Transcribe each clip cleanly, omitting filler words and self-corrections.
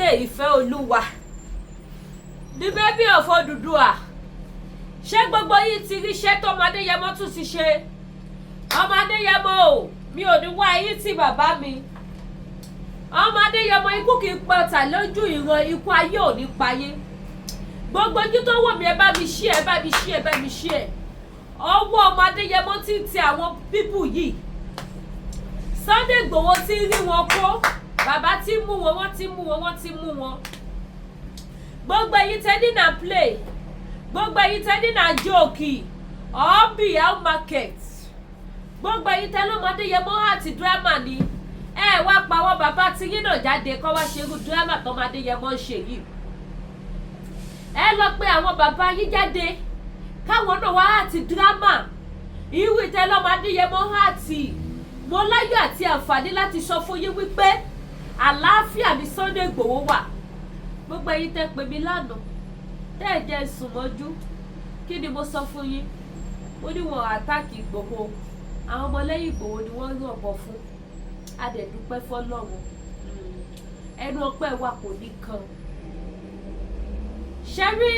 Sunday Ìfẹ́ Olúwa, the baby of Odùduwà. Ṣé gbogbo yìí ti ríṣẹ́ tọ́mọ Adéyẹmọ tún ti ṣe? Ọmọ Adéyẹmọ o, mi ò ní wá yín tí bàbá mi. Ọmọ Adéyẹmọ, ikú kì í pọ̀tà lójú ìran, ikú ayé ò ní pa yín. Gbogbo ojú tó wò mí, ẹ bá mi ṣí ẹ, bá mi ṣí ẹ, bá mi ṣí ẹ. Ọwọ́ ọmọ Adéyẹmọ ti ń ti àwọn people yìí. Sunday Igboho ti ń rí wọn kó, bàbá ti ń mú wọn, wọ́n ti ń mú wọn, wọ́n ti ń mú wọn. Gbogbo ẹ̀yin tẹ́ ní na play, gbogbo ẹ̀yin tẹ́ ní na joke ọ̀ọ́bì how market, gbogbo ẹ̀yin tẹ́ lọ́mọ Adéyẹmọ àti drama ni, ẹ wá pa àwọn bàbá tiyín náà jáde kọ́ wá ṣerú drama tọ́mọ Adéyẹmọ ń ṣe yìí. Ẹ lọ pé àwọn bàbá yín jáde káwọn náà wá àti drama irú ìtẹ́ lọ́mọ Adéyẹmọ àti. Mo láyọ̀ àti àǹfààní láti sọ fún yín wípé àlàáfíà ní Sunday Igboho wà. Gbogbo ẹ̀yin tẹ́ pè mí lánàá, tẹ́ ẹ̀ jẹ́ sùn mọ́jú, kí ni mo sọ fún yín? Mo ní wọn attack Ìgbòho, àwọn ọmọlẹ́yìn Ìgbòho ni wọ́n ràn bọ̀ fún. A dẹ̀ dúpẹ́ fọlọ́run, ẹnu ọpẹ́ wa kò ní kan. Ṣe rí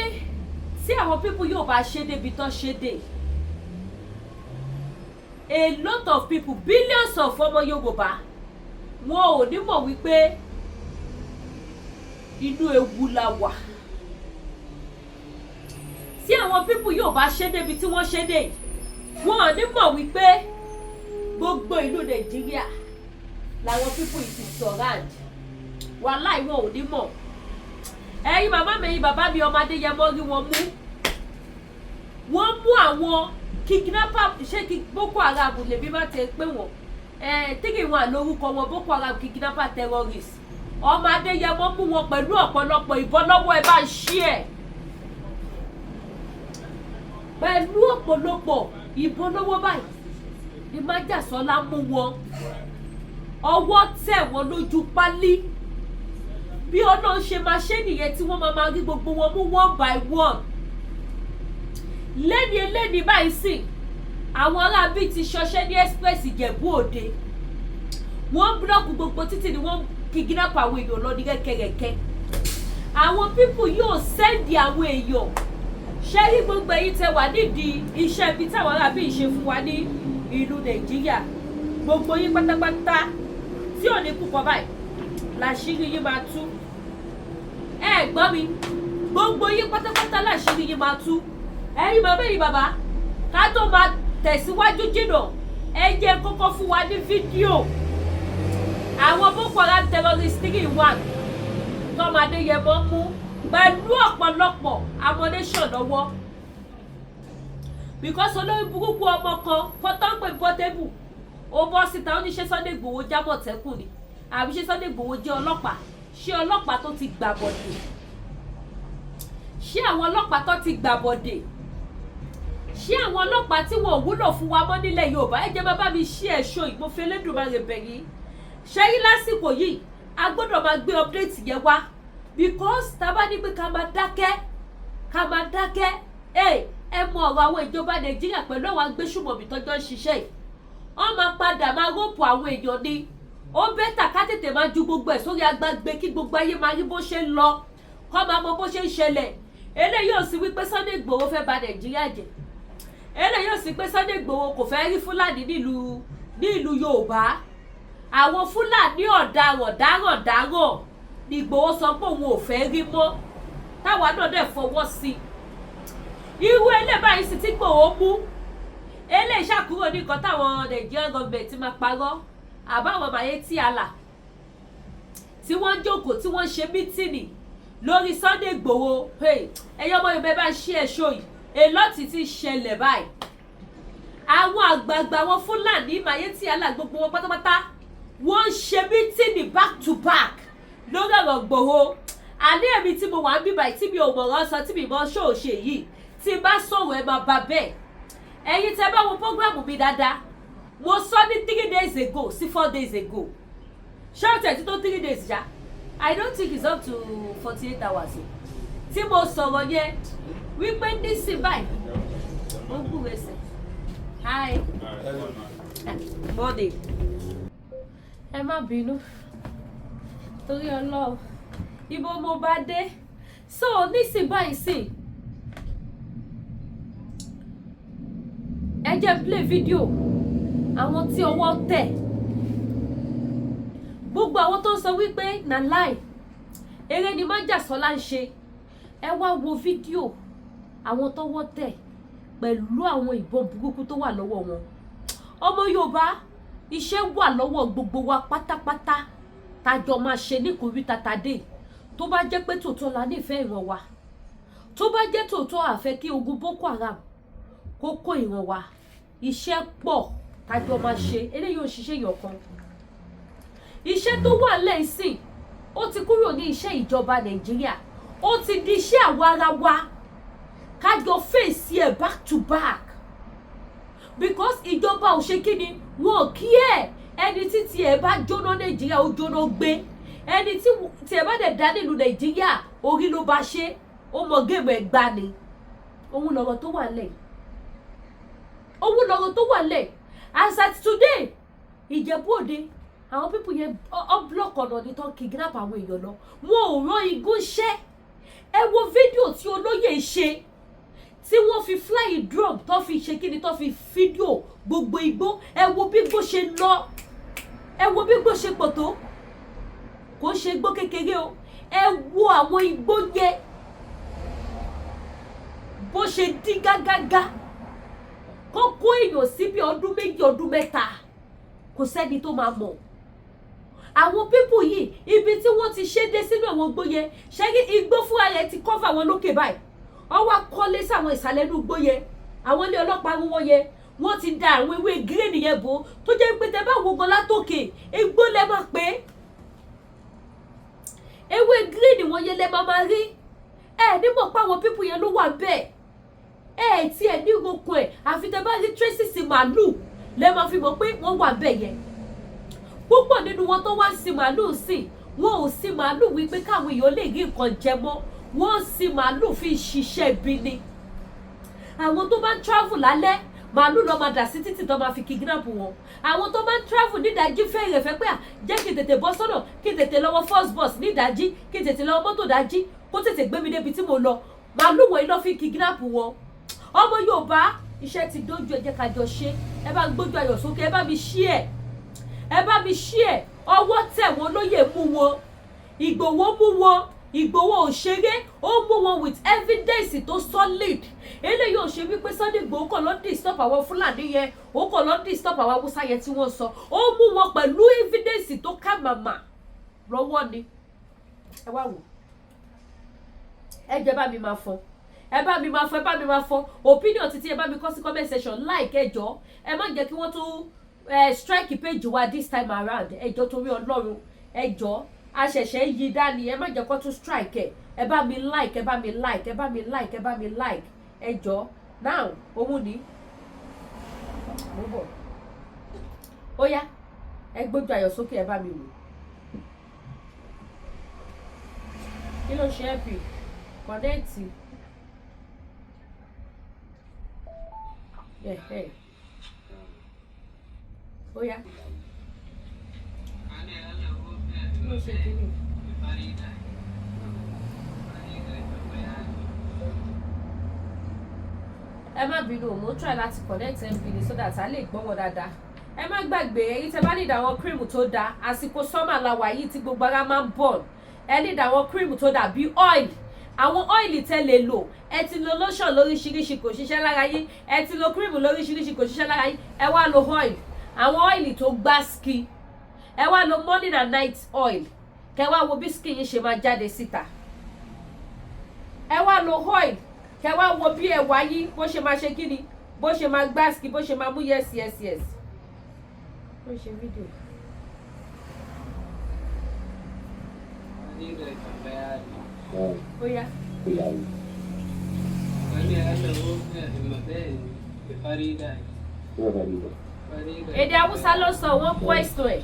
tí àwọn people yóò bá ṣe débi tán ṣe dé, a lot of people, billions of ọmọ Yorùbá, wọn ò ní mọ̀ wípé inú ewu la wà. Tí àwọn people yóò bá ṣe débi tí wọ́n ṣe dé, wọn ò ní mọ̀ wípé gbogbo ìlú Nàìjíríà làwọn people yìí ti surround. Wàláì, wọn ò ní mọ̀. Ẹ̀yin màmá mi, ẹ̀yin bàbá mi, ọmọ Adéyẹmọ rí wọn mú. Wọ́n mú àwọn kidnapper. Ṣé kí Boko Haram lèmi má ti pé wọ́n three one lórúkọ wọn, Boko Haram kidnapper terrorist. Ọmọ Adéyẹmọ mú wọn pẹ̀lú ọ̀pọ̀lọpọ̀ ìbọn lọ́wọ́. Ẹ bá ń ṣí ẹ̀, pẹ̀lú ọ̀pọ̀lọpọ̀ ìbọn lọ́wọ́ báyìí ní májàsọ́lá mú wọn. Ọwọ́ tẹ̀ wọ́n lójú pálí. Bí Ọlọ́run ṣe máa ṣe nìyẹn tí wọ́n máa máa rí gbogbo wọn mú one by one. Lẹ́ni eléni báyìí sì, àwọn aráabí ti ṣọṣẹ́ ní express Ìjẹ̀bú Òde. Wọ́n block gbogbo títì ni, wọ́n kidnap àwọn èèyàn lọ ní rẹ́kẹrẹ́kẹ́. Àwọn people yóò send àwọn èèyàn. Ṣé rí gbogbo ẹ̀yin tẹ́ wà nídìí iṣẹ́ ibi táwọn aráabí ṣe fún wa ní ìlú Nàìjíríà, gbogbo yín pátápátá tí ò ní kúkọ báyìí làṣírí yín máa tú. Ẹ gbọ́ mi, gbogbo yín pátápátá làṣírí yín máa tú. Ẹ̀yin bàbá, ẹ̀yin bàbá, ká tó máa tẹ̀síwájú jìnnà, ẹ jẹ́ kọ́kọ́ fún wa ní fídíò àwọn Boko Haram terrorist 3-1 tọ́mọ Adéyẹmọ mú pẹ̀lú ọ̀pọ̀lọpọ̀ ammunition lọ́wọ́, because olórí burúkú ọmọ kan pọ́tọ́ǹpẹ̀ Portable, ó bọ́ síta, ó ní ṣé Sunday Igboho jábọ̀ tẹ́kùn ni, àbí ṣé Sunday Igboho jẹ́ ọlọ́pàá? Ṣé ọlọ́pàá tó ti gbàbọ̀dè? Ṣé àwọn ọlọ́pàá tó ti gbàbọ̀dè? Ṣé àwọn ọlọ́pàá tí wọn ò wúlò fún wa mọ́ nílẹ̀ Yorùbá? Ẹ jẹ́ bàbá mi ṣí ẹ̀ ṣó ìgbófin Elédùmarè bẹ̀yìn. Ṣé yí lásìkò yìí, a gbọ́dọ̀ máa gbé update yẹn wá, because tá a bá ní pé ká máa dákẹ́, ká máa dákẹ́, ẹ ẹ mọ ọ̀rọ̀ àwọn ìjọba Nàìjíríà pẹ̀lú àwọn agbésùmọ̀mí tọ́jọ́ ń ṣiṣẹ́ yìí, wọ́n máa padà máa rope àwọn èèyàn ni. Ó better ká tètè máa ju gbogbo ẹ̀ sórí agbágbé kí gbogbo ayé máa rí bó ṣe ń lọ, kọ́ máa mọ bó ṣe ń ṣẹlẹ̀. Eléyìí ò sí wípé Sunday Igboho fẹ́ bà Nàìjíríà jẹ́. Eléyìí ò sí pé Sunday Igboho kò fẹ́ rí Fúlàní nílùú Yorùbá. Àwọn Fúlàní ọ̀daràn dáràn dáràn ní Ìgbòho sọ pé òun ò fẹ́ rí mọ́, táwa náà dẹ̀ fọwọ́ sí i. Irú eléyìí báyìí sì tí Ìgbòho mú eléyìí ṣàkúrò ní nǹkan táwọn Nigerian government máa parọ́, àbáwọn Miyetti Allah tí wọ́n jókòó, tí wọ́n ṣe meeting lórí Sunday Igboho. Ẹ̀yin ọmọ Yorùbá, bá ń ṣí ẹ̀ṣọ́ yìí. Èlọ́ọ̀tì ti ṣẹlẹ̀ báyìí. Àwọn àgbààgbà, àwọn Fúlàní Miyetti Allah, gbogbo wọn pátápátá, wọ́n ń ṣe meeting back to back lórí ọ̀rọ̀ Ìgbòho. Àní èmi tí mo wà ń bíbà, tí mi ò mọ̀rọ̀ sọ, tí mi mọ̀ ṣòṣe yìí, tí n bá sọ̀rọ̀, ẹ máa bá bẹ́ẹ̀. Ẹ̀yin tẹ́ bá wo program mi dáadáa, mo sọ ní 3 days ago sí 4 days ago. Ṣé ó tẹ̀ tí tó 3 days ṣá? I don't think it's up to 48 hours o tí mo sọ̀rọ̀ yẹn wípé nísìn báyìí ó ń gbúre ẹsẹ̀. Hi, morning. Ẹ má bínú torí Ọlọ́run. Ibo mo bá dé? So nísìn báyìí sìn, ẹ jẹ́ play video àwọn tí ọwọ́ tẹ̀. Gbogbo àwọn tó ń sọ wípé na lie, eré ni májàsọ́lá ń ṣe, ẹ wá wo fídíò àwọn tọ́wọ́ tẹ̀ pẹ̀lú àwọn ìbọn burúkú tó wà lọ́wọ́ wọn. Ọmọ Yorùbá, iṣẹ́ wà lọ́wọ́ gbogbo wa pátápátá tájọ máa ṣe ní kòríta tàdé. Tó bá jẹ́ pé tòótọ́ la nífẹ̀ẹ́ ìran wa, tó bá jẹ́ tòótọ́ àfẹ́ kí ogun Boko Haram kó kó ìran wa, iṣẹ́ pọ̀ tájọ máa ṣe. Eléyìí ò ṣiṣẹ́ èèyàn kan. Iṣẹ́ tó wà lẹ́sìn, ó ti kúrò ní iṣẹ́ ìjọba Nàìjíríà, ó ti di iṣẹ́ àwa ara wa, kájọ fèsì ẹ̀ back to back, because ìjọba ò ṣe kí ni, wọn ò kí ẹ̀. Ẹni tí tiẹ̀ bá jóná Nàìjíríà, ó jóná gbé. Ẹni tí tiẹ̀ bá dẹ̀ dá nílùú Nàìjíríà, orí ló bá ṣe, ó mọ game ẹ̀ gbá ni. Òun lọ̀rọ̀ tó wà lẹ̀, òun lọ̀rọ̀ tó wà lẹ̀. As at today, Ìjẹ̀bú Òde, àwọn people yẹn ọ block ọ̀nà ní tán, kidnap àwọn èèyàn lọ. Wọn ò rán igun ṣẹ́. Ẹ wo fídíò tí olóyè ṣe, tí wọ́n fi fly drone, tó fi ṣe kíni, tó fi fídíò gbogbo igbó. Ẹ wo bí igbó ṣe lọ, ẹ wo bí igbó ṣe pọ̀ tó. Kò ṣe igbó kékeré o. Ẹ wo àwọn igbó yẹn bó ṣe dín gágágá. Kó kó èèyàn síbi ọdún 2, ọdún 3, kò sẹ́ni tó máa mọ̀. Àwọn people yìí, ibi tí wọ́n ti ṣe dé sínú àwọn igbó yẹn, ṣẹ́rí igbó fúnra rẹ̀ ti cover wọn lókè báyìí. Wọ́n wá kọ́lé sáwọn ìsàlẹ̀ inú igbó yẹn. Àwọn ilé ọlọ́pàá wọn yẹn, wọ́n ti da àwọn ewé green yẹn bò, tó jẹ́ pé tẹ bá wo gan látòkè, igbó lẹ máa pé ewé green wọn yẹn lẹ máa máa rí. Ẹ nímọ̀ pé àwọn people yẹn ló wà bẹ́ẹ̀. Ẹ tí ẹ ní roko ẹ, àfi tẹ bá rí traces màálù lẹ máa fi mọ̀ pé wọ́n wà bẹ́ẹ̀ yẹn. Púpọ̀ nínú wọn tó wá ń sin màálù sí, wọn ò sin màálù wípé káwọn èèyàn lè rí nǹkan jẹ mọ́. Wọ́n ń sin màálù fi ṣiṣẹ́ ibi ni. Àwọn tó bá ń travel lálẹ́, màálù lọ́ máa dà sí títì tó máa fi kidnap wọn. Àwọn tó bá ń travel nídàájí fẹ́rẹ̀fẹ́ pé à jẹ́ kí n tètè bọ́ sọ́nà, kí n tètè lọ́wọ́ first bus nídàájí, kí n tètè lọ́wọ́ mọ́tò dájí, kó tètè gbé mi débi tí mo lọ, màálù wọ̀nyí lọ́ fi kidnap wọn. Ọmọ Yorùbá, iṣẹ́ ti dójú. Ẹ jẹ́ ká jọ ṣe. Ẹ bá ń gbójú ayọ̀ sókè, ẹ bá mi ṣí ẹ, ẹ bá mi ṣí ẹ. Ọwọ́ tẹ̀ wọ́n, lóye mú wọn, Ìgbòho mú wọn. Ìgbòho ò ṣeré, ó mú wọn with evidence tó solid. Eléyìí ò ṣe wípé Sunday Igboho kàn ló disturb àwọn Fúlàní yẹn, ó kàn ló disturb àwọn Haúsá yẹn tí wọ́n sọ. Ó mú wọn pẹ̀lú evidence tó ká màmá lọ́wọ́ ni. Ẹ wá wò, ẹ jẹ́ bá mi máa fọ, ẹ bá mi máa fọ, ẹ bá mi máa fọ opinion títí. Ẹ bá mi kọ sí comment section. Like, ẹ jọ̀ọ́, ẹ má jẹ́ kí wọ́n tún strike page wa this time around. Ẹ jọ̀ọ́, torí Ọlọ́run, ẹ jọ̀ọ́, a ṣẹ̀ṣẹ̀ yí dání, ẹ má jẹ́ kó tún strike ẹ. Ẹ bá mi like, ẹ bá mi like, ẹ bá mi like, ẹ bá mi like, ẹ jọ̀ọ́. Now, òun ni mo bọ̀. Ó yá, ẹ gbójú ayọ̀ sókè, ẹ bá mi wò. Kí ló ṣe é pì connect ẹ? Ó yá, kí ló ṣe kíni? Ẹ má bínú, mo try láti connect MPD so that a lè gbọ́ wọn dáadáa. Ẹ má gbàgbé, ẹ̀yin tẹ́ bá need àwọn cream tó dáa, àsìkò summer la wà yìí tí gbogbo ara máa ń burn. Ẹ need àwọn cream tó dáa bí oil, àwọn oil tẹ́ lè lò. Ẹ ti lo lotion lóríṣiríṣi, kò ṣiṣẹ́ lára yín. Ẹ ti lo cream lóríṣiríṣi, kò ṣiṣẹ́ lára yín. Ẹ wá lo oil, àwọn oil tó gbá ski. Ẹ wá lo morning and night oil, kẹ wá wo bí skin yín ṣe máa jáde síta. Ẹ wá lo oil, kẹ wá wo bí ẹwà yín bó ṣe máa ṣe kíni, bó ṣe máa gbá ski, bó ṣe máa mú. Yes. Ó ṣe fídíò. Ó yá. Èdè Haúsá ló sọ, wọ́n question ẹ̀.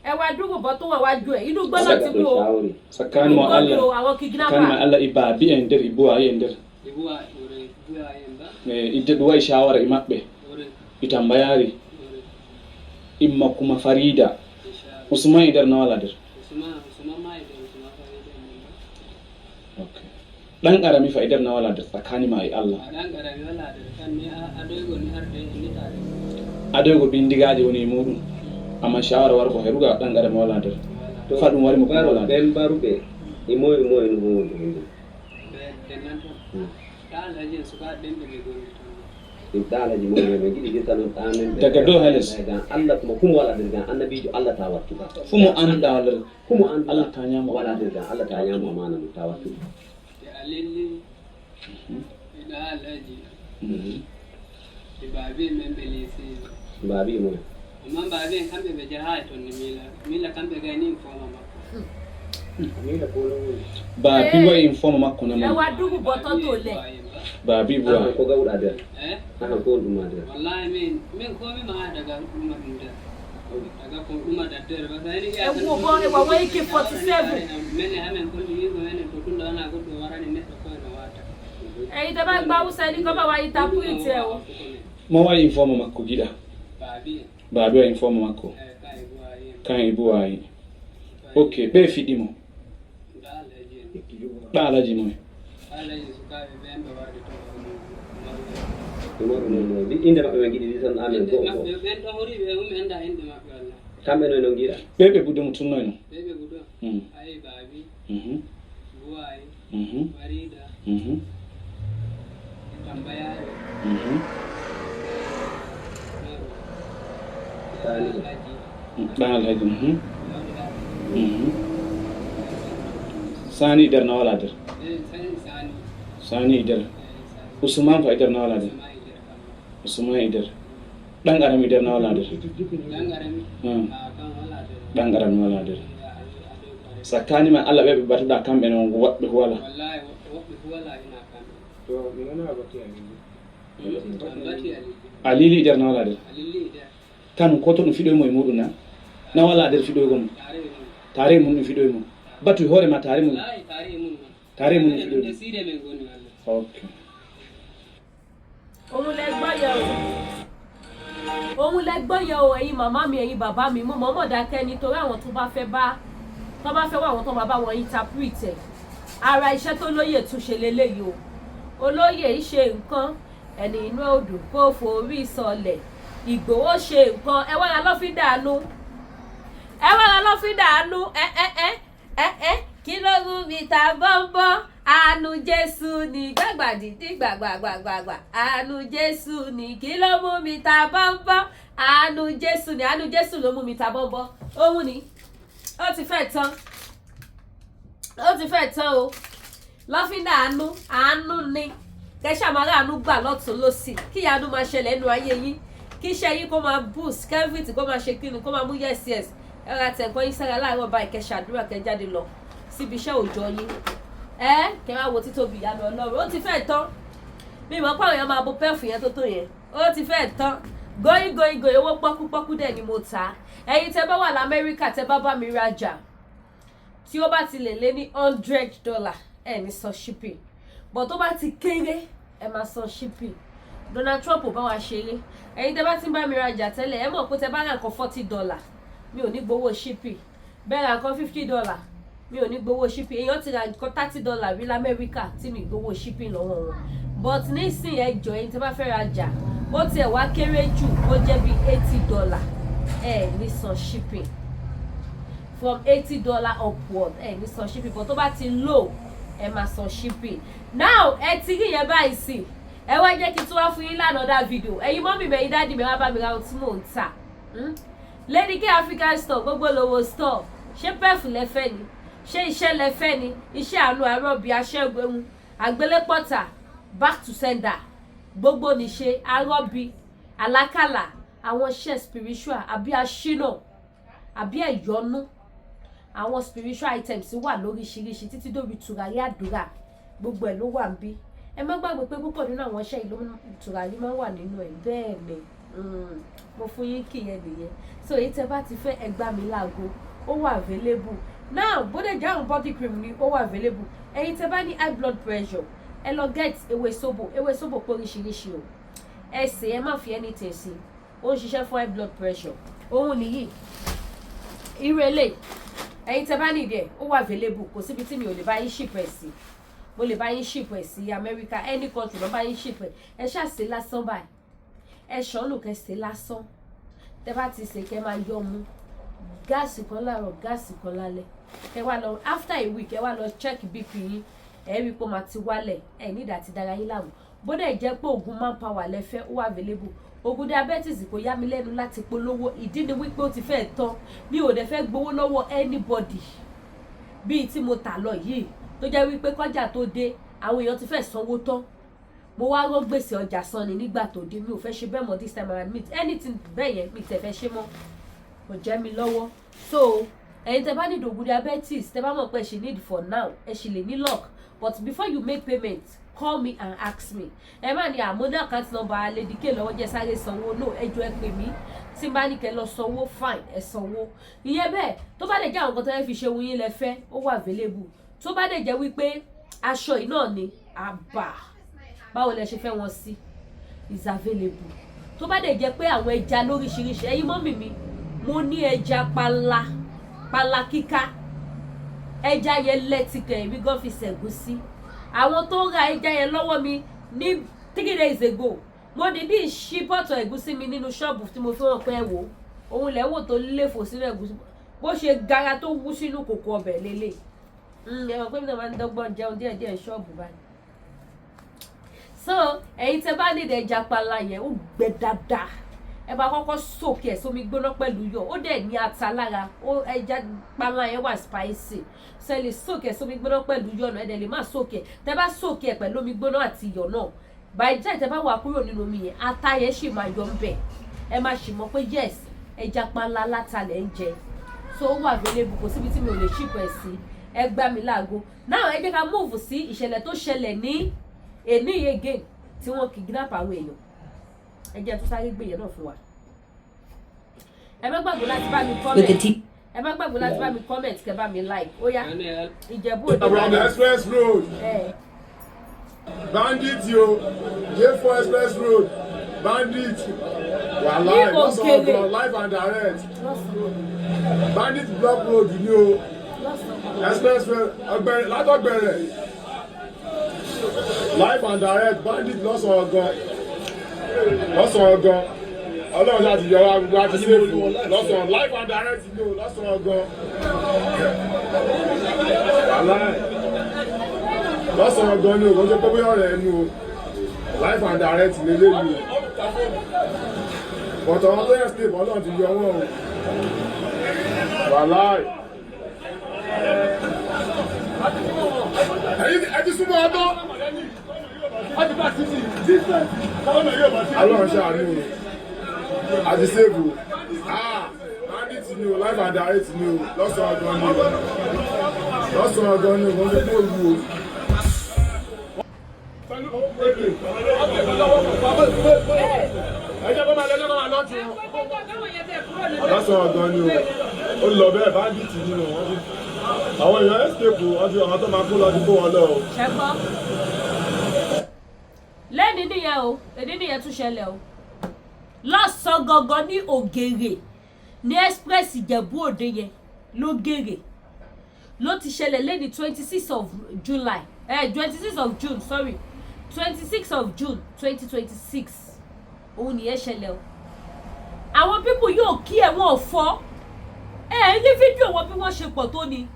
Ẹ wá dúró bọ́ tó wà wájú ẹ̀, inú gbọ́dọ̀ ti mú o. Tsakanin mu Inú gbọ́dọ̀ Allah àwọn tsakanin kidnapper. Ma Allah ibabi en nder i buwayi e nder e idde ɗum waɗi shawara e maɓɓe i tambayari. Imma kuma Farida Usman e nder na wala nder? Usman ma e nder, Usman Farida en ba. Ok, ɗan ƙarami fa e nder na wala nder, tsakanima e Allah? A ɗan ƙarami wala nder kan ni aɗoygo ni arde ni tare. Adoygo bindigaji woni e muɗum, amma shawara wargo heruga ɗan ƙarami wala nder. Wala. Fa ɗum wari mo kuma wala nder. Ɓen mbaruɓe e moy e moy no woni ɗum? Ɓe dennan toon ɗa Alhaji en sukaɓe ɓen ɓe ɓe gondi toon. Ɗum ɗalaji mumen ɓe giɗi guessa noon ɗamen. Daga dow ha les. Gan Allah kuma kumo wala nder, gan annabijo Allah ta wattu. Fu mo annda wala nder. Kumo andu. Allah ta ñamo. Wala nder, gan Allah ta ñamo amana mum ta wattu. E alilli e ɗa Alhaji e baabi men ɓe lycée. Mbabi mumen. Amma baabi en kamɓe ɓe jahayi toon ni mila mila kamɓe gayni foma makko. Baabi wa informe makko Ẹ nama. wá dúró bọ́tọ́ tó lẹ̀. Baabi buwa. Ahan, ko gawɗa nder? E. Ahan, ko won ɗuma nder? Wallahi min komi ma daga ɗuma ɗum nder daga ko ɗuma daddere ba sayni. Ẹ wo bọ́ ẹ wà wọ́n AK-47. Mene hamen kolli yigo enen to tunda wona goɗɗo warani neɗɗo ko ene wata. Ẹ̀yin tẹ́ bá gba Haúsá ẹni kọ́ bá wa interpret ẹ o. Mo wa informe makko giɗa. Baabi en. Baabi wa informe makko. E ka e buwayi en. Kan e buwayi, ok, ɓe fiɗimo. Ɗa Alhaji en. Ɗa Alaji moy? Alhaji sukaɓe ɓen ɓe warde to. Umaru noon inde maɓɓe ɓe giɗi ɗi tan amen goo goo. Maɓɓe ɓen ɗo horiɓe humi anda inde maɓɓe walla. Kamɓe noy no giɗa. Ɓe ɓe budde mo tunnoyno. Ɓe ɓe guɗo ayi baabi buwayi Farida tambayaɓe Sani. Alhaji. Ɗa Alhaji. Sani nder na wala nder? Sani sani. Sani e nder. Ousmane fa e nder na wala nder? Usman e nder kam. Ousmane e nder. Ɗan ƙarami nder na wala nder? Ɗan ƙarami a kan wala nder. Ɗan ƙarami wala nder. Sakani ma Allah ɓe ɓe batuɗa kamɓe noon woɓɓe wala. Wallahi woɓɓe fu wala ina kamɓe an bati Alilli. Alili e nder na wala nder? Alilli e nder. Kanum ko to ɗum fiɗoymo e muɗum na wala nder fiɗoygo mum? Tare e mum. Tare mum ɗum fiɗoymo batu hoore ma tare mum. Wallahi tare e mum non. Tare mum ɗum Minen ɗum fiɗoymo. de siide men goni walla. Ok. Òun lẹ gbọ́ yẹn o, òun lẹ gbọ́ yẹn o. Ẹ̀yin màmá mi, ẹ̀yin bàbá mi, mo mọ̀ọ́mọ̀ dákẹ́ nítorí àwọn tó bá fẹ́ bá tó bá fẹ́ wá àwọn tó máa bá wọn interpret ẹ̀. Ara iṣẹ́ tó lóye tún ṣe leléyìí o. Olóyè yìí ṣe nǹkan ẹni inú odò kó forí sọlẹ̀. Ìgbòho ṣe nǹkan. Ẹ wá ra lọ́fíńdà àánú, ẹ wá ra lọ́fíńdà àánú. Ẹ ẹ ẹ ẹ ẹ kí ló rú mi ta bọ́ńbọ́n? Àánú Jésù ní gbàgbàdìdì gbàgbàgbàgbà. Àánú Jésù ní kí ló mú mi ta bọ́ńbọ́n? Àánú Jésù ní, àánú Jésù ló mú mi ta bọ́ńbọ́n. Òun ni ó ti fẹ́ tán, ó ti fẹ́ tán o. Lọ́fíńdà àánú, àánú ni kẹ́sà máa ráàánú gbà lọ́tún lọ́sì, kí ìyanu máa ṣẹlẹ̀ nínú ayé yín, kí iṣẹ́ yín kó máa boost kẹ́fìtì, kó máa ṣe kíni, kó máa mú yes yes. Ẹ ra tẹ̀kọ́ yín sára láàárọ̀ báyìí, kẹ́ ṣàdúrà, kẹ́ jáde lọ síbi iṣẹ́ òòjọ́ yín, ẹ kẹ́ wá wo títóbi ìyanu Ọlọ́run. Ó ti fẹ́ tán. Mi mọ̀ pé àwọn èèyàn máa bo pẹ́ẹ̀fù yẹn tó tó yẹn. Ó ti fẹ́ tán góyìn góyìn góyìn. Owó pọ́kúpọ́kú dẹ̀ ni mo ta. Ẹ̀yin tẹ́ bá wà lamẹ́ríkà, tẹ́ bá bá mi rajà tí ó bá ti lè lé ní $100, ẹ ní san shipping, but tó bá ti kéré, ẹ máa san shipping. Donald Trump ò bá wa ṣeré. Ẹ̀yin tẹ́ bá ti ń bá mi rajà tẹ́lẹ̀, ẹ mọ̀ pé tẹ́ bá ra nǹkan $40, mi ò ní gbowó shipping. Bẹ́ẹ̀ ra nǹkan $50, mi ò ní gbowó shipping. Èèyàn ti ra nǹkan $30 rí lamẹ́ríkà tí mi gbowó shipping lọ́wọ́ wọn, but nísìnyí, ẹ jọ̀ọ́, ẹ̀yin tẹ́ bá fẹ́ rajà, ó tiẹ̀ wá kéré jù, ó jẹ́ bí $80, ẹ ní san shipping. From $80 upward, ẹ ní san shipping, but tó bá ti low, ẹ máa san shipping. Now ẹ ti rí yẹn báyìí sí. Ẹ wá jẹ́ kí n tún wá fún yín lánàá video. Ẹ̀yin mummy mi, ẹ̀yin daddy mi, wá bá mi ra ohun tí mò ń tà. Lady K African Store, gbogbo lówó store. Ṣé pẹ́ẹ̀fù lẹ́fẹ́ ni? Ṣé iṣẹ́ lẹ́fẹ́ ni? Iṣẹ́ àánú, arọ́bì, aṣẹ́gun, àgbélépọ̀tà, back to sender, gbogbo níṣe arọ́bì, àlákàlà, àwọn iṣẹ́ spiritual àbí aṣínà àbí ẹ̀yọ́nú, àwọn spiritual items wà lóríṣiríṣi, títí dórí tùràrí àdúrà, gbogbo ẹ̀ ló wà ń bí. Ẹ má gbàgbé pé púpọ̀ nínú àwọn iṣẹ́ ìlú tùràrí máa ń wà nínú ẹ̀. Bẹ́ẹ̀ ni mo fún yín kì yẹn nìyẹn. So èyí tẹ bá ti fẹ́, ẹ gbá mi láago, ó wà available now. Bóde jẹ́ àwọn body cream ni, ó wà available. Ẹ̀yin tẹ bá ní high blood pressure, ẹ lọ get ewé sóbò. Ewé sóbò pé oríṣiríṣi o. Ẹ sè, ẹ má fi anything sí, ó ń ṣiṣẹ́ fún high blood pressure. Òun nìyí, irú eléyìí, ẹ̀yin tẹ́ bá nídìí ẹ̀, ó wà available. Kò síbi tí mi ò lè bá yín ship ẹ̀ sí. Mo lè bá yín ship ẹ̀ sí America, any country ló bá yín ship ẹ̀. Ẹ ṣáà ṣe lásán báyìí, ẹ ṣọ́nù kẹ́ ṣe lásán. Tẹ́ bá ti ṣe, kẹ́ máa yọ mú glass kan láàárọ̀, glass kan lálẹ́. Kẹ́ wá lọ, after a week, ẹ wá lọ check BP yín, ẹ rí i pé ó máa ti wálẹ̀. Ẹ nídàá ti dára yín láàmú. Bódà jẹ́ pé oògùn manpower lẹ́fẹ́, ó wà available. Oògùn diabetes kò yá mi lẹ́nu láti polówó. Ìdí ni wípé ó ti fẹ́ tán, mi ò dẹ̀ fẹ́ gbowó lọ́wọ́ anybody. Bíi tí mo tà lọ yìí, tó jẹ́ wípé kọjá tó dé, àwọn èèyàn ti fẹ́ sanwó tán, mo wá rọ́ gbèsè ọjà san ni nígbà tó dé. Mi ò fẹ́ ṣe bẹ́ẹ̀ mọ́ this time around. Anything bẹ́ẹ̀ yẹn, mi tẹ̀ fẹ́ ṣe mọ́, kò jẹ́ mi lọ́wọ́. So ẹ̀yin tẹ́ bá ní oògùn diabetes, tẹ́ bá mọ̀ pé ẹ ṣì need for now, ẹ ṣì lè ní luck. But before you make payment, call me and ask me. Ẹ má ní àmọ́ ní account number Lady K lọ́wọ́, jẹ́ sáré sanwó. No, ẹ jọ̀ọ́, ẹ pè mí. Tí n bá ní kẹ́ lọ sanwó, fine, ẹ sanwó. Ìyẹn bẹ́ẹ̀. Tó bá dẹ̀ jẹ́ àwọn nǹkan tó yẹ fi ṣe ohun yín lẹ fẹ́, ó wà available. Tó bá dẹ̀ jẹ́ wípé aṣọ yìí náà ni àbà, báwo lẹ ṣe fẹ́ wọn sí, is available. Tó bá dẹ̀ jẹ́ pé àwọn ẹja lóríṣiríṣi, ẹ̀yin mummy mi, mo ní ẹja panla, panla kíká. Ẹja yẹn lẹ́tìkẹ̀, èmi gan fi ṣẹ̀gúsí. Àwọn tó ń ra ẹja yẹn lọ́wọ́ mi ní 3 days ago, mo dìídì ṣí bọ́tọ̀ ẹ̀gúsí mi nínú ṣọ́ọ̀bù tí mo fi hàn pé ẹ wò òun lẹ́wọ̀ tó léfò sínú ẹ̀gúsí, bó ṣe gara tó wú sínú kòkò ọbẹ̀ lélẹ̀. Ẹ mọ̀ pé mi náà máa ń dọ́gbọ́n jẹun díẹ̀díẹ̀ ṣọ́ọ̀bù báyìí. So ẹ̀yin tẹ́ bá nídìí ẹja panla yẹn, ó gbẹ dáadáa. Ẹ bá kọ́kọ́ soak ẹ̀ sómi gbóná pẹ̀lú yọ̀, ó dẹ̀ ní ata lára. Ó ẹja panla yẹn wà spicy, so ẹ lè soak ẹ̀ sómi gbóná pẹ̀lú yọ̀ náà. Ẹ dẹ̀ lè má soak ẹ̀. Tẹ́ bá soak ẹ̀ pẹ̀lú omi gbóná àti iyọ̀ náà, by the time tẹ́ bá wà kúrò nínú omi yẹn, ata yẹn sì máa yọ ńbẹ̀. Ẹ máa sì mọ̀ pé yes, ẹja panla láta lẹ̀ ń jẹ. So ó wà available, kò síbi tí mi ò lè ship ẹ̀ sí. Ẹ gbá mi láago. Now, ẹ jẹ́ ká move sí ìṣẹ̀lẹ̀ tó ṣẹlẹ̀ ní èní again, tí wọ́n kidnap àwọn èèyàn. Ẹ jẹ́ tó sáré gbé yẹn náà fún wa. Ẹ má gbàgbé láti bá mi comment, ẹ má gbàgbé láti bá mi comment, kẹ́ bá mi like. Ó yá, Ìjẹ̀bú Òde. From Express Road. Ẹ Bandit yo, J4 Express Road, bandit. Wàhálà Ní lọ́sàn-án Òkèlè. gan, live and direct. Bandit block road ni o. Express Road, ọgbẹrẹ látọgbẹrẹ. Live and direct, bandit lọ́sàn-án gan. Lọ́sàn-án gan. Ọlọ́run láti yọ wá, gbogbo àti sèfù lọ́sàn-án, live and direct ni o, lọ́sàn-án gan. Wàhálà lọ́sàn-án gan ni o, kò ṣe pé bóyá ọ̀rẹ́ ẹnu o. Live and direct lélẹ́yìí o. But àwọn tó yẹ escape, Ọlọ́run ti yọ wọ́n o. Wàláì. Ẹ̀yin ẹ ti súnmọ́ ọdún. Ọlọ́run ṣàánú o. Àti save o. Ah, bandit ni o, live and direct ni o, lọ́sàn-án gan ni o. Lọ́sàn-án gan ni o, kò ṣe pé òru o. Ẹ jẹ́ kó máa lọ, ẹ jẹ́ kó máa lọ tí wọn. Lọ́sàn-án gan ni o. Ó lọ bẹ́ẹ̀, bandit ni o. Wọ́n ti àwọn èèyàn escape o, wọ́n ti àwọn tó máa kó lọ ti kó wọn lọ o. Ṣẹ́gbọ́n lẹ́ni nìyẹn o, èdè nìyẹn tún ṣẹlẹ̀ o lọ́sàn-án gangan ní Ògèrè, ní Express Ìjẹ̀bú Òde yẹn lógèrè ló ti ṣẹlẹ̀ lẹ́ni 26 of July, 26 of June, sorry, 26 of June 2026. Òun nìyẹn ṣẹlẹ̀ o. Àwọn people yóò kí ẹ̀, wọ́n ò fọ́ ẹ ẹ ní fídíò wọn bí wọ́n ṣe pọ̀ tó ni.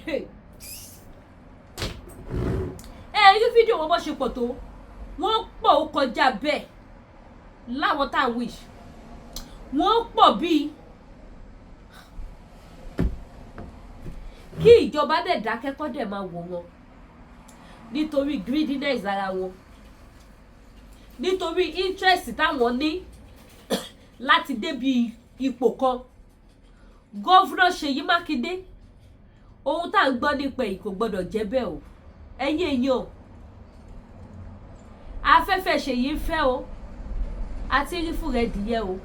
Ẹ ẹ ní fídíò wọn bó ṣe pọ̀ tó. Wọ́n pọ̀, ó kọjá bẹ́ẹ̀. Láwọn tá à ń wish, wọ́n pọ̀ bíi kí ìjọba dẹ̀ dákẹ́ kọ́ dẹ̀ máa wò wọ́n, nítorí greediness ara wọn, nítorí interest táwọn ní láti débi ipò kan. Governor Ṣèyí Mákindé, ohun tá à ń gbọ́ nípa èyí kò gbọ́dọ̀ jẹ́ bẹ́ẹ̀ o. Ẹ̀yin èèyàn, afẹ́fẹ́ Ṣèyí ń fẹ́ o, àti rí fún rẹ̀ dìyẹ o,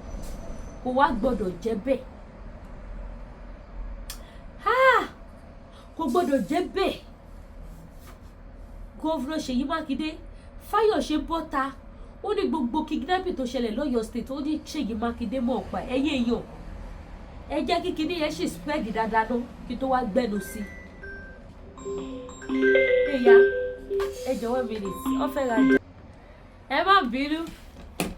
kò wá gbọ́dọ̀ jẹ́ bẹ́ẹ̀. Ah! Kò gbọ́dọ̀ jẹ́ bẹ́ẹ̀. Governor Ṣèyí Mákindé, Fáyọ̀ṣe bọ́ta, ó ní gbogbo kidnapping tó ṣẹlẹ̀ lọ́yọ̀ọ́ State, ó ní Ṣèyí Mákindé mọ̀ pa. Ẹ̀yin èèyàn. Ẹ jẹ́ kí kinní yẹn sì spread dáadáa ná, kí tó wá gbẹ́nu sí i. Ẹ̀yà, ẹ jọ̀wọ́, minute, wọ́n fẹ́ ra jà. Ẹ má bínú,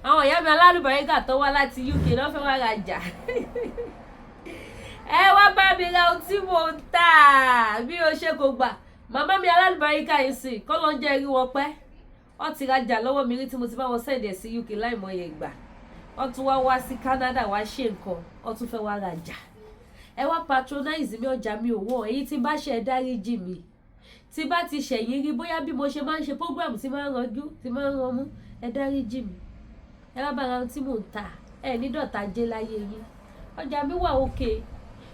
àwọn ìyá mi alálùbáríkà tó wá láti UK ló fẹ́ wá rajà. Ẹ wá bá mi ra ohun tí mò ń tà. Bí o ṣe kò gbà, màmá mi alálùbáríkà yìí sì kọ́ ló ń jẹ́ rí wọn pẹ́. Wọ́n ti rajà lọ́wọ́ mi rí tí mo ti bá wọn send ẹ̀ sí UK láìmọye ìgbà. Wọ́n tún wá wá sí Canada wá ṣe nǹkan, wọ́n tún fẹ́ wá rajà. Ẹ wá patronize mi, ọjà mi ò wọ́n. Èyí tí bá ṣe, ẹ dáríjì mi. Tí bá ti ṣẹ̀yìn rí, bóyá bí mo ṣe máa ń ṣe program, tí máa ń ranjú, tí máa ń ranmú, ẹ dáríjì mi. Ẹ wá bá ara ohun tí mò ń tà. Ẹ ní dọ̀tà jẹ́ láyé yín. Ọjà mi wà òkè.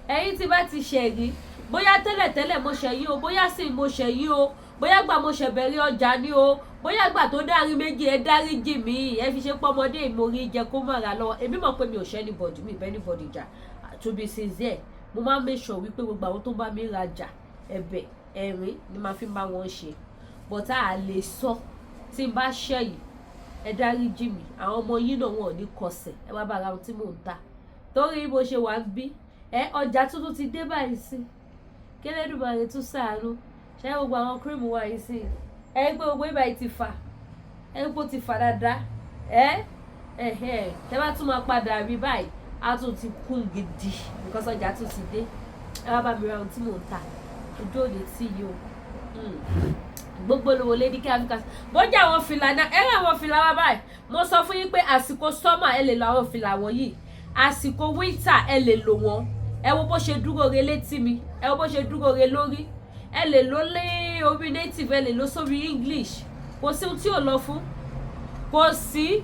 Ẹ̀yin tí bá ti ṣẹ̀rí, bóyá tẹ́lẹ̀tẹ́lẹ̀ mo ṣẹ̀yìn o, bóyá sì mo ṣẹ̀yìn o, bóyá gbà mo ṣẹ̀ bẹ̀rẹ̀ ọjà ni o, bóyá gbà tó dárí méjì, ẹ dáríjì mi. Ẹ fi ṣe pọ́mọdé ìmórí jẹ kó má ra lọ. Èmi mọ̀ pé mi ò ṣẹ́ anybody, mi bẹ́ anybody jà. To be sincere, mo máa ń make sure wípé gbogbo àwọn tó bá mi rajà, ẹ̀bẹ̀ ẹ̀rín ni màá fi bá wọn ṣe. But a lè sọ, tí n bá ṣẹ̀yìn, ẹ dáríjì mi. Àwọn ọmọ yín náà, wọn ò ní kọsẹ̀. Ẹ wá bá ara ohun tí mò ń tà, torí bó ṣe wà ń bí ẹ, ọjà tuntun ti dé báyìí sí. Kélédùmarè tún ṣàánú. Ṣé gbogbo àwọn cream wa yìí sí, ẹ pé gbogbo ibà yìí ti fà, ẹ pé ó ti fà dáadáa. Ẹ ẹhẹ, tẹ bá tún máa padà rí báyìí, á tún ti kún gidi because ọjà tún ti dé. Ẹ wá bá mi ra ohun tí mò ń tà. Ojú òní tí yìí o. Gbogbo olówó Lady K Africa, bójú àwọn fìlà náà, ẹ rí àwọn fìlà wa báyìí. Mo sọ fún yín pé àsìkò summer, ẹ lè lo àwọn fìlà wọ̀nyí. Àsìkò winter, ẹ lè lò wọ́n. Ẹ wo bó ṣe dúró re létí mi, ẹ wo bó ṣe dúró re lórí. Ẹ lè lò lé orí native, ẹ lè lò sórí English. Kò sí ohun tí ò lọ fún, kò sí.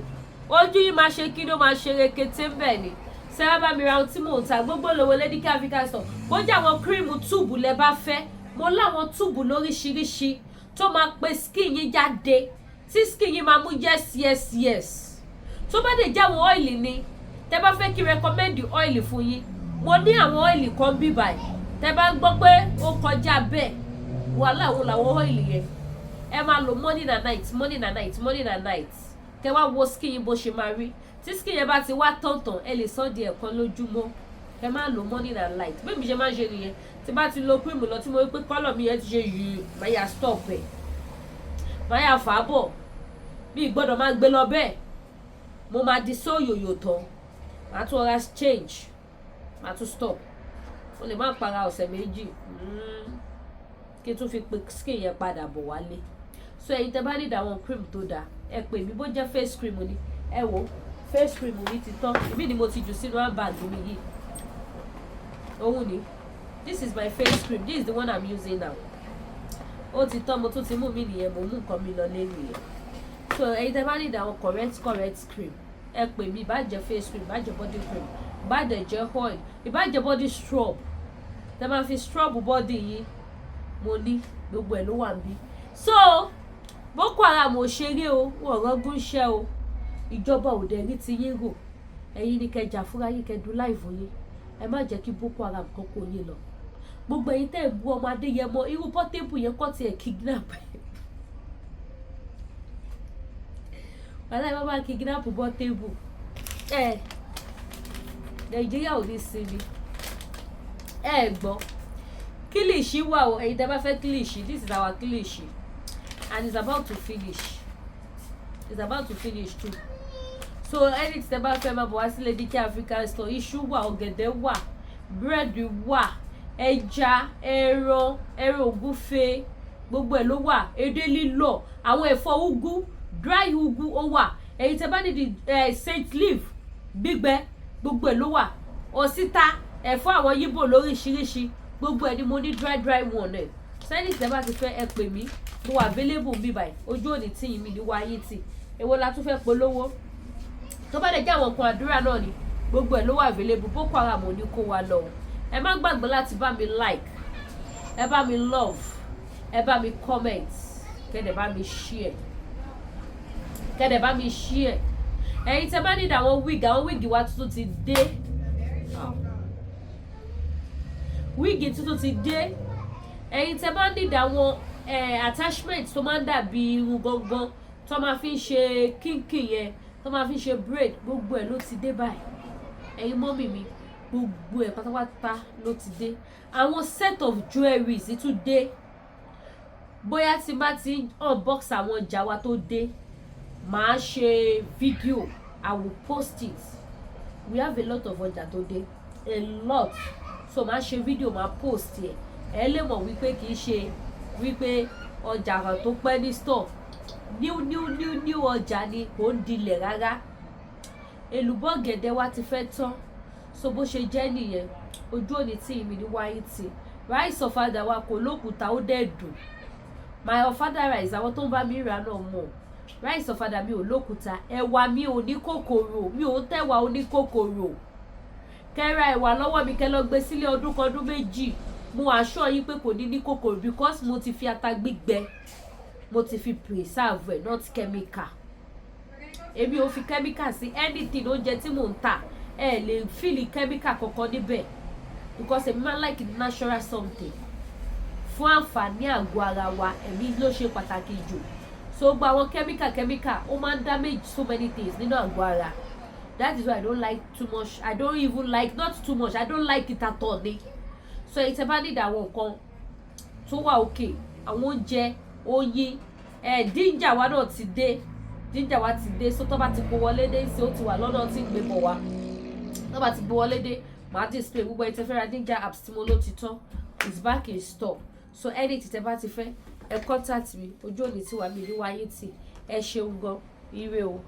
Ojú yìí máa ṣe kí ló máa ṣe rekete ń bẹ̀ ni. Sẹ́wọ́n bá mi ra ohun tí mò ń ta? Gbogbo olówó Lady K Africa Store. Bójú àwọn cream tube lẹ bá fẹ́, mo láwọn tube lóríṣiríṣi tó máa pe skin yín jáde, tí skin yín máa mú yes. Tó bá dé jẹ́ àwọn oil ni tẹ bá fẹ́ kí recommend oil fún yín, mo ní àwọn oil kan bí báyìí. Tẹ bá ń gbọ́ pé ó kọjá bẹ́ẹ̀, wàhálà wo làwọn oil yẹn. Ẹ máa lo morning and night, morning and night, morning and night. Kẹ wá wo skin yín bó ṣe máa rí. Tí skin yẹn bá ti wá tọ̀ntàn, ẹ lè sọ di ẹ̀kan lójúmọ́. Ẹ máa lo morning and night. Bí mi ṣe máa ń ṣe nìyẹn. Tí bá ti lo cream lọ, tí mo rí pé colour mi yẹn ti ṣe yìí, máa yà stop ẹ̀, máa yà fà á bọ̀. Mi gbọ́dọ̀ máa gbé lọ bẹ́ẹ̀. Mo máa di sóyòyò tán, màá tún ọ̀rá change, màá tún stop. Mo lè má para ọ̀sẹ̀ 2 kí n tún fi pe skin yẹn padà bọ̀ wálé. So ẹ̀yin tẹ́ bá need àwọn cream tó dáa, ẹ pè mí. Bó jẹ́ face cream ni, ẹ wò, face cream mi ti tán. Èmi ni mo ti jù sínú handbag mi yìí. Òun ni, this is my face cream. This is the one I'm using now. Ó ti tán, mo tún ti mú mi nìyẹn. Mo mú nǹkan mi lọ lé nìyẹn. So ẹ̀yin tẹ́ bá need àwọn correct cream, ẹ pè mí. Ìbá jẹ́ face cream, ìbá jẹ́ body cream, ìbá dẹ̀ jẹ́ oil, ìbá jẹ́ body scrub tẹ́ máa fi scrub body yín, mo ní gbogbo ẹ̀ ló wà níbí. So Boko Haram ò ṣeré o, wọn rọ́gùn iṣẹ́ o. Ìjọba ò dẹ̀ rí ti yín rò. Ẹ̀yin ní kẹjà fúnra yín, kẹdùn láìfò yín. Ẹ má jẹ́ kí Boko Haram kan kó yín lọ. Gbogbo ẹ̀yin tẹ́ ẹ̀ bú ọmọ Adéyẹmọ, irú Portable yẹn kọ́ tiẹ̀ kidnap. Wàhálà ìbá bá kidnap Portable ẹ, Nàìjíríà ò ní sinmi. Ẹ gbọ́, kílìṣì wà o. Ẹ̀yin tẹ́ bá fẹ́ kílìṣì, this is our kílìṣì and it's about to finish. It's about to finish too. So anything tẹ́ bá fẹ́, máa bọ̀ wá sí Lady K African Store. Iṣu wà, ọ̀gẹ̀dẹ̀ wà, búrẹ́dì wà, ẹja, ẹran, ẹran ògúnfe, gbogbo ẹ̀ ló wà. Edé lílọ̀, àwọn ẹ̀fọ́ úgú, dry úgú, ó wà. Ẹ̀yin tẹ́ bá need scent leaf gbígbẹ, gbogbo ẹ̀ ló wà. Òsíta, ẹ̀fọ́ àwọn yíbò lóríṣiríṣi, gbogbo ẹ̀ ni mo ní, dry one ẹ̀. Sẹ́ni tẹ́ bá ti fẹ́, ẹ pè mí. Mo wà available mi báyìí. Ojú òní tí yín mi ní wáyé tì. Èwo la tún fẹ́ polówó? Tó bá dẹ̀ jẹ́ àwọn nǹkan àdúrà náà ni, gbogbo ẹ̀ ló wà available. Boko Haram ò ní kó wa lọ o. Ẹ má gbàgbé láti bá mi like, ẹ bá mi love, ẹ bá mi comment, kẹ́dẹ̀ bá mi share, kẹ́dẹ̀ bá mi share. Ẹ̀yin tẹ́ bá need àwọn wig, àwọn wig wa tuntun ti dé. Wig tuntun ti dé. Ẹ̀yin tẹ́ bá need àwọn attachment tó máa ń dàbí irun gangan, tó máa fi ń ṣe kinky yẹn, tó máa fi ń ṣe braid, gbogbo ẹ̀ ló ti dé báyìí. Ẹ̀yin mummy mi. Gbogbo ẹ̀ pátápátá ló ti dé. Àwọn set of jewelries tún dé. Bóyá tí bá ti unbox àwọn ọjà wa tó dé, màá ṣe fídíò, I will post it. We have a lot of ọjà tó dé, a lot. So màá ṣe fídíò, màá post ẹ̀. Ẹ lè mọ̀ wípé kì í ṣe wípé ọjà kan tó pẹ́ ní store, new new new new ọjà ni, kò ń dilẹ̀ rárá. Èlùbọ́ gẹ̀dẹ̀ wa ti fẹ́ tán. So bó ṣe jẹ́ nìyẹn. Ojú òní tí ìmì ní wáyé tì. Rice ọ̀fadà wa kò lókùúta, ó dẹ̀ dùn. My ọ̀fadà rice, àwọn tó ń bá mi rà náà mọ̀, rice ọ̀fadà mi ò lókùúta. Ẹ̀wà mi ò ní kòkòrò, mi ò ń tẹ̀wà oníkòkòrò. Kẹ́ra ẹ̀wà lọ́wọ́ mi, kẹ́ lọ gbé sílé ọdún kan, ọdún 2, mo assure yín pé kò ní ní kòkòrò, because mo ti fi ata gbígbẹ, mo ti fi preserve ẹ̀, not chemical. Èmi ò fi chemical sí anything. Oúnjẹ tí mò ń tà, ẹ lè feel chemical kankan níbẹ̀, because èmi máa ń like natural something fún àǹfààní àgọ́ ara wa. Ẹ̀mí ló ṣe pàtàkì jù. So gba àwọn chemical chemical, ó máa ń damage so many things nínú àgọ́ ara. That is why I don't like too much. I don't even like, not too much, I don't like it at all ni. So èyí tẹ́ bá need àwọn nǹkan tó wà òkè, àwọn oúnjẹ, oyin ẹ, ginger wa náà ti dé. Ginger wa ti dé. So tó bá ti kó wọlé dé sí, ó ti wà lọ́nà tí ń gbé bọ̀ wá. Tó bá ti gbé wọlé dé, màá display gbogbo. Ẹ tẹ́ fẹ́ ra ginger herbs tí mo ló ti tán, is back in store. So any tí tẹ́ bá ti fẹ́, ẹ contact mi. Ojú òní tí wà mí ní wáyé tì. Ẹ ṣeun gan, ire o.